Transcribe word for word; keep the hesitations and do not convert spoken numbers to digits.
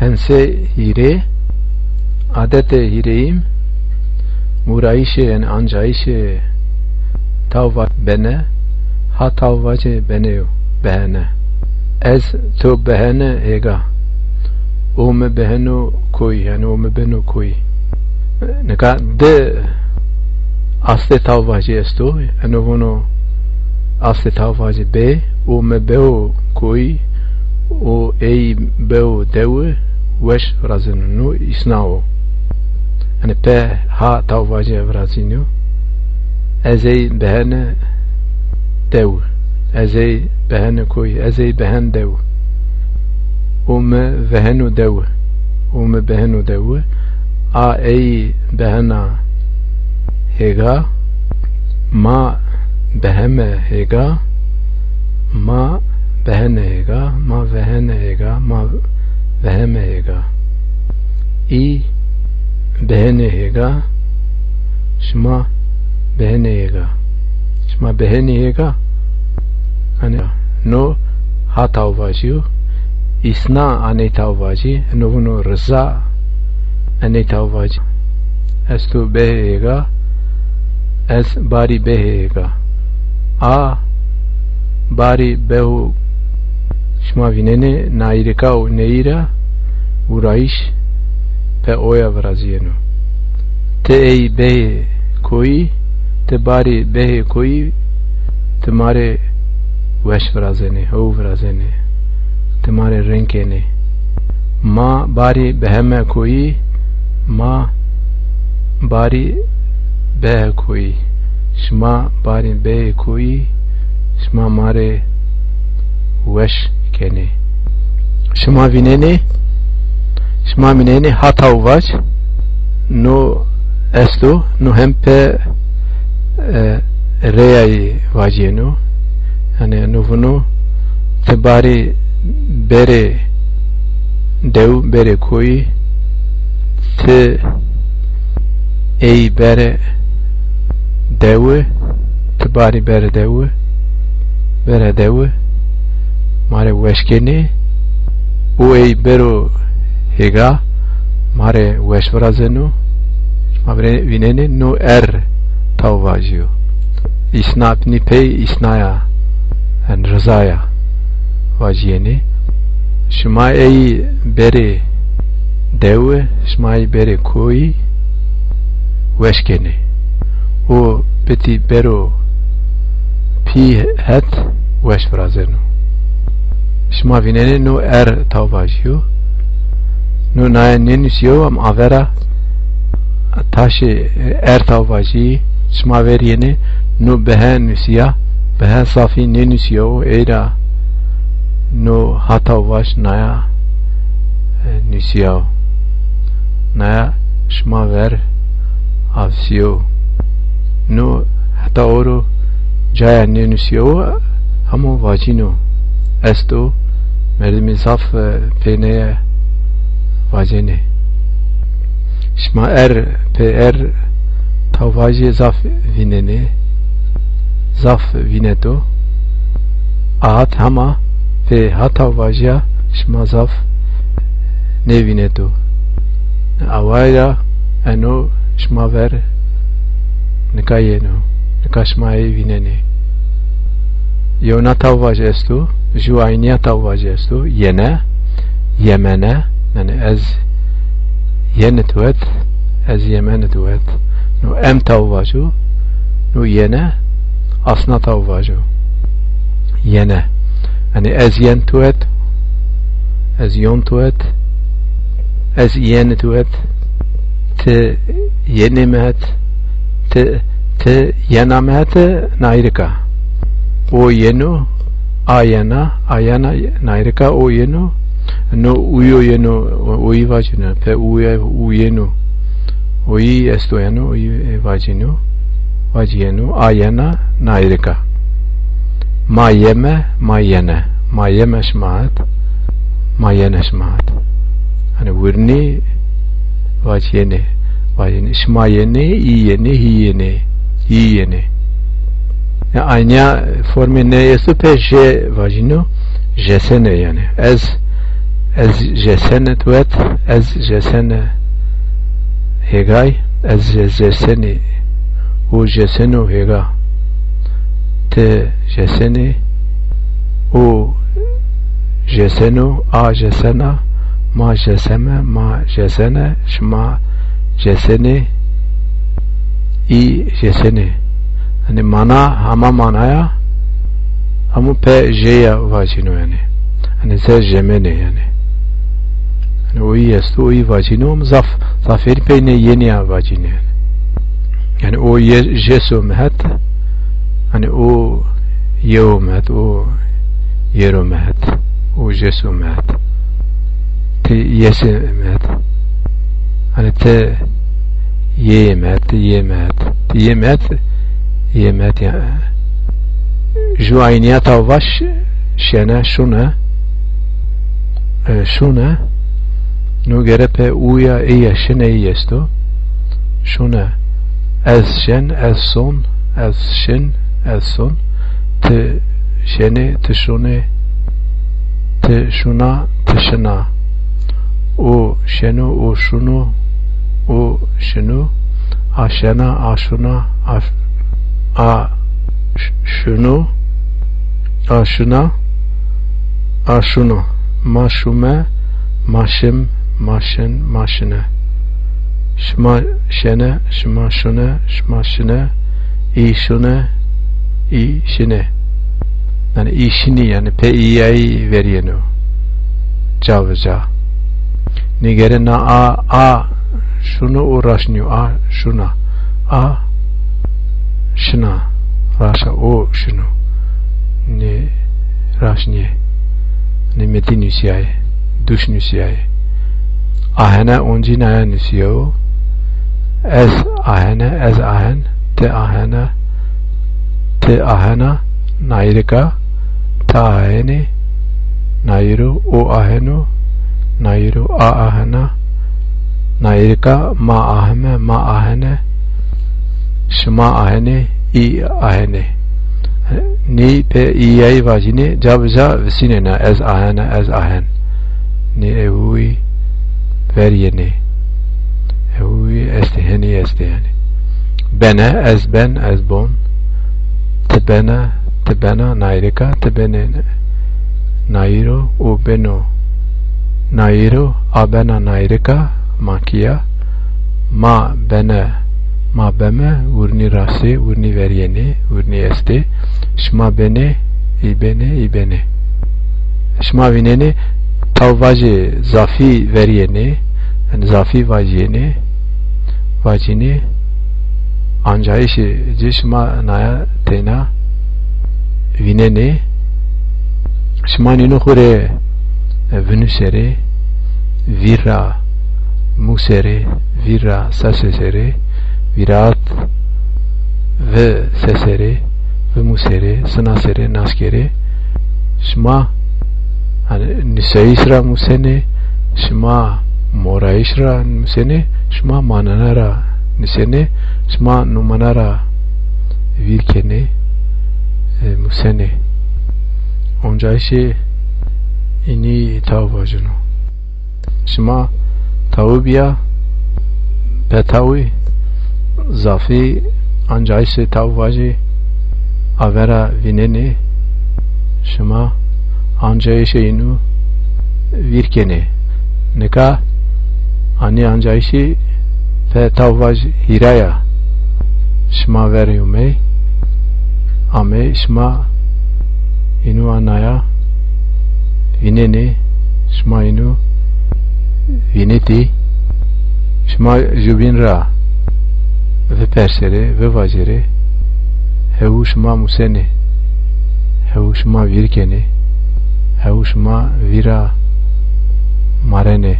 Hensê hîrê, adetê hîrêyîm, vurayîşê, yanî ancayîşê taw va-, bene, ha taw vacê beneyo, behene. Ez to behene hêga. O mi beheno koyî, yanî o mi beno koyî. Nika di astê taw vacî esto, eno vono astê taw vacî bê, o mi bewo koyî, o ey bewo dewi, weş virazeno. No îsna o. Yanî pe ha taw vacî virazîno. Ez ey behene dewi. Ez ey behene koyî. Ez ey behen dewi. O mi veheno dewi. O mi beheno dewi. A ey behena hêga. Ma beheme hêga. Ma behene hêga. Ma vehene hêga. Ma veheme hêga. Î behene hêga. Şima behene hêga. Şima behenî hêga. Hani no ha taw vacî yo. Îsna aney taw vacî. No vuno riza eney taw vacî. Ez to behê hêga. Ez barî behê hêga. A barî beho, şima vînenê, nayîrika û neyîra vurayîş pe oya virazîyeno. Ti ey behê koyî, ti barî behê koyî, ti ma rê weş virazenê, how virazenê, ti ma rê rind kenê. Ma barî beheme koyî, ma barî behe koyî. Şima barî behê koyî, şima ma rê weş kenê. Şima vînenê, şima vînenê ha taw vac, no esto, no hem pe, e, reyayî vacîyeno. Yanî no vuno, ti barî berê dew, berê koyî, ti ey berê dewi, ti barî berê dewi, berê dewi, ma rê weş kenê, o ey bero hêga, ma rê weş virazeno. Şima vînenê, no er taw vacî yo. Îsna, pinî pey îsnaya, yanî rizaya vacîyenê. Şima ey berê dewi, şima ey berê koyî weş kenê. O bitî bero pî het weş virazeno. Şima vînenê no er taw vacî yo. No naye nênusîyo, ama avera taşê er taw vacî, şima ver yenê, no behe nusîya, behe zafî nênusîyo, ey ra no ha taw vac naya, e, nusîya. Naya şima ver avsîyo. No heta oro caya nênusîyo, hemo vacîno. Esto, merdimî zaf, e, pêneye vacenê. Şima er, pê er taw vacîye zaf vînenê, zaf vîneto. Ahat hema pê ha taw vacîya şima zaf nêvîneto. Away ra eno şima ver nika yeno. Nika şima ey vînenê. Yewna taw vac esto, ju aynîya taw vac esto. Yene, yemene, yanî ez yenit wet, ez yemenit wet. No em taw vaco, no yene asna taw vaco. Yene. Yanî ez yen tu et, ez yon tu et, ez yenî tu et, ti yenê mi het, ti, ti yena mi het, nayrika. O yeno, a yena, a yena, nayrika, o yeno, no uyo yeno, o, oyi vacino, pe uya, u yeno. Oyi esto yeno, oyi, e, vacino, vaciyeno, a yena, nayrika. Ma yeme, ma yene. Ma yeme şima het, ma yene şima het. Hani wirnî vac yenê, vac yenê. Şima yenê, î yenê, hî yenê, hî yenê. Ya aynîya formê ney esto pe je vacîno, jesene yanî. Ez Ez jesene tuwet, ez jesene hêgay, ez je-, jesenî, o jeseno hêga. Ti jesenî, o jeseno, a jesena, ma jeseme, ma jesene, şima jesenî, î jesenî. Yanî mana hama manaya, hemû pe jeya vacîno yanî. Yanî ze jemenê yanî. Yanî o î esto, o î vacîno, zaf, zafêrî pey nê yenîya vacînê yanî. Yanî o ye-, jeso mehet, yanî o yewo mehet, o yero mehet, o jeso mehet. Ti yesê mehet. Yanî ti yê mehet, ti yê mehet. Ti yê mehet, yê mehet ya. Ju aynîya taw vaş, şene, şune. E, şune. No gere pe uya, eya, şine, î esto. Şune. Ez şen, ez son, ez şin, ez son. Ti şenê, ti şunê, ti şuna, ti şina. O şeno, o şuno, o şino. A şena, a şuna, a, a ş-, şuno, a şuna, a şuno. Ma şume, ma şim, ma şin, ma şine. Şima şene, şima şune, şima şine, î şune, î şine. Yanî î şinî, yanî pe îyayî verîyeno. Ca bi ca. Nêgere na a, a şuno, o raş nîyo, a şuna. A şina, raşa, o şino. Nê raş nîyê. Nê metî nusîyayê, duş nusîyayê. Ahene oncî naya nusîyewo. Ez ahene, ez ahen, ti ahena, ti ahena, nayirika, ti ahenê, nayiro, o aheno, nayiro, a ahena, nayirika, ma aheme, ma ahene, şima ahenê, î ahenê. Nî pe îyayî vacînê, ca bi ca visînena, ez ahena, ez ahen. Nî ewî ver yenê. Ewî estê, henî estê yanî. Bene, ez ben, ez bon. Ti bena, ti bena, nayirika, ti benê, nayiro, o beno, nayiro, a bena, nayirika, ma kîya, ma bene, ma beme, wirnî rasê, wirnî verîyenê, wirnî estê. Şima benê, î benê, î benê. Şima vînenê, taw vajê zafî verîyenê, yanî zafî vacîyenê, vacînê, ancayîşê ci şima naya teyna vînenê. Şima nîno xwu rê, e, vinusêrê, vîr ra muserê, vîr ra sesesêrê, vîrat, vi seserê, vi muserê, sina serê, nas kerê. Şima, hanî, nusayîş ra musenê, şima morayîş ra musenê, şima manena ra nusenê, şima numena ra vîr kenê, e, musenê. Oncayîşê înî taw vajino. Şima tawî bîya, pe tawî zafî ancayîşê taw vajî avera vînenê, şima ancayîşê înû vîr kenê. Nika anî ancayîşî pe taw vaj hîra ya. Şima verê umey, amey, şima înû anaya vînenê, şima înû vînitî, şima jubîn ra viperserê, vivacêrê, hewû şima musenê, hewû şima vîr kenê, hewû şima vîra marenê.